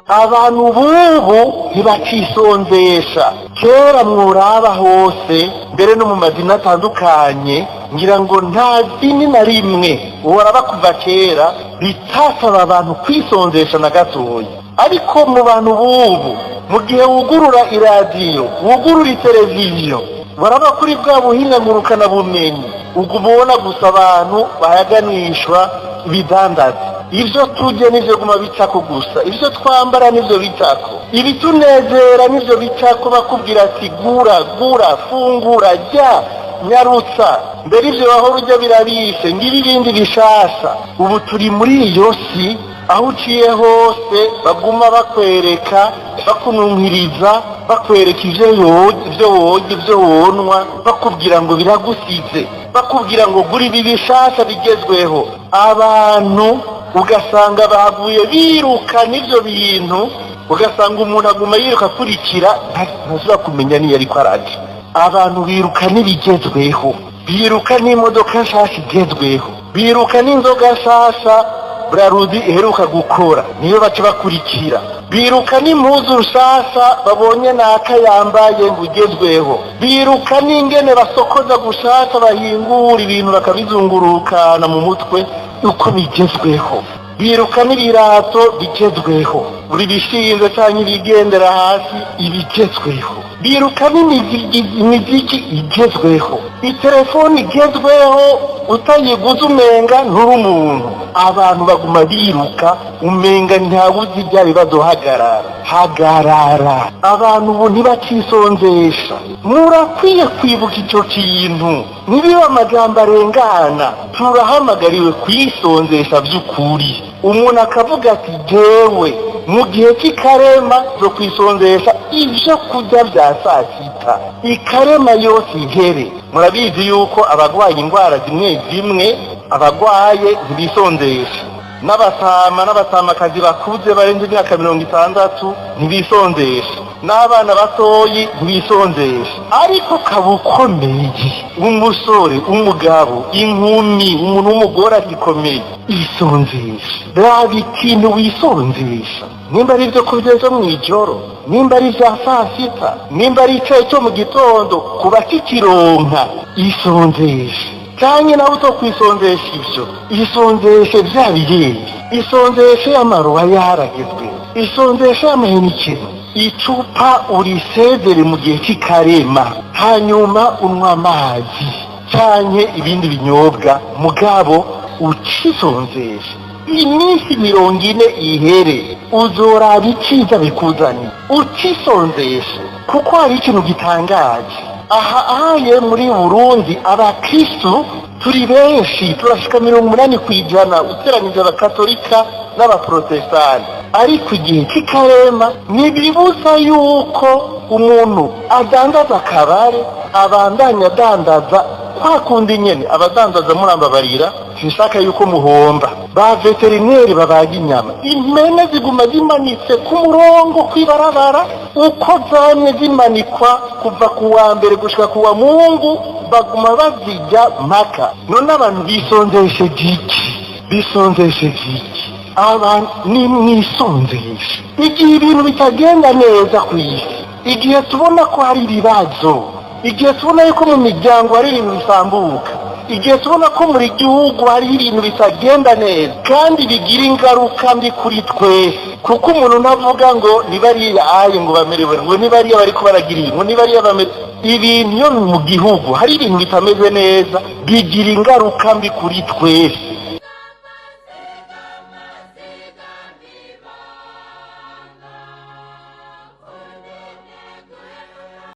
Abantu b'ubu ntibacisonzesha. Kera mworaba hose, mbere no mu madini atandukanye, ngira ngo nta dini na rimwe woraba kuva kera ritasaba abantu kwisonzesha na gatoya. Ariko mu bantu b'ubu, mu gihe wugurura iradiyo, wugurura iteleviziyo, baraba kuri bwa buhinga ngurukanabumenyi, uguma ubona gusa abantu bayaganishwa ibidandaza. Ibyo turya nivyo guma bicako gusa, ibyo twambara nivyo bicako, ibitunezera nivyo bicako. Bakubwira ati: "Gura, gura, fungura, rya, nyarutsa." Mbere ivyo wahora urya birabishe, ngibi ibindi bishasha. Ubu turi muri iyo si aho uciye hose baguma bakwereka, bakununkiriza, bakwereka ivyo ivyo worya, ivyo wonwa, bakubwira ngo biragusize, bakubwira ngo gura ibi bishasha bigezweho. Abantu ugasanga bavuye biruka n'ivyo bintu, ugasanga umuntu aguma yiruka akurikira, ntashobora kumenya niyo ariko araja. Abantu biruka n'ibigezweho, biruka n'imodoka nshasha igezweho, biruka n'inzoga nshasha Brarudi iheruka gukora, niyo baca bakurikira, biruka n'impuzu nshasha babonye naka yambaye ngo ugezweho, biruka n'ingene basokoza gushasha, bahingura ibintu bakabizungurukana mu mutwe uko bigezweho, biruka n'ibirato bigezweho, buri bishinze cyangwa ibigendera hasi ibigezweho, biruka n'imiziki igezweho, itelefoni igezweho, utayiguze umenga nturi umuntu. Abantu baguma biruka, umenga ntawuzi ibya bibazo. Hagarara, hagarara! Abantu ubu ntibacisonzesha. Murakwiye kwibuka icyo kintu, ntibibe amajambo arengana. Turahamagariwe kwisonzesha by'ukuri. Umuntu akavuga ati: "Jewe mu gihe cy'ikarema zo kwisonzesha ibyo kurya bya saa sita, ikarema yose ihere." Murabizi yuko abarwaye indwara zimwe zimwe, abarwaye ntibisonzesha, n'abatama n'abatamakazi bakuze barenze imyaka 60 ntibisonzesha, n'abana batoyi ntibisonzesha. Ariko kaba ukomeye, umusore, umugabo, inkumi, umuntu w'umugore agikomeye, isonzesha. Raba ikintu wisonzesha, nimba ari ibyo kurya byo mu ijoro, nimba ari ibya saa sita, nimba ari icyayi cyo mu gitondo, kuba kikironka, isonzesha. Cyane nawe utokwisonzesha ibyo, isonzeshe bya birenze, isonzeshe y'amaruwa yaragezwe, isonzeshe y'amahenikero, icupa urisezere mu gihe cy'ikarema, hanyuma unywa amazi canke ibindi binyobwa, mugabo ucisonzeshe iminsi 40 ihere, uzoraba iciza bikuzaniye. Ucisonzeshe, kuko hari ikintu gitangaje aha ahaye muri Burundi. Abakristu turi benshi, turashika 80% uteranije abakatolika n'abaprotestani. Ariko igihe cy'ikarema ntibibuza yuko umuntu adandaza akabare abandanya adandaza kwa kundi nyene. Abadandaza, murambabarira, sinshaka yuko muhomba. Ba vétérinaires babaga inyama, impene ziguma zimanitse ku murongo kw'ibarabara uko zamye zimanikwa kuva ku wa mbere gushika ku wa Mungu, baguma bazijya mpaka. None abantu bisonzesheje iki? Bisonzesheje iki? Abantu ni mwisonzeshe. Igihe ibintu bitagenda neza ku isi, igihe tubona ko hari ibibazo, igihe tubona yuko mu miryango hari ibintu bisambuka, igihe tubona ko muri gihugu hariho ibintu bitagenda neza kandi bigira ingaruka mbi kuri twese, kuko umuntu ntavuga ngo ni bariya aye ngo bamerewe, ngo ni bariya bariko baragira ibi, ngo ni bariya bamere ibintu. Iyo mu gihugu hari ibintu bitameze neza, bigira ingaruka mbi kuri twese.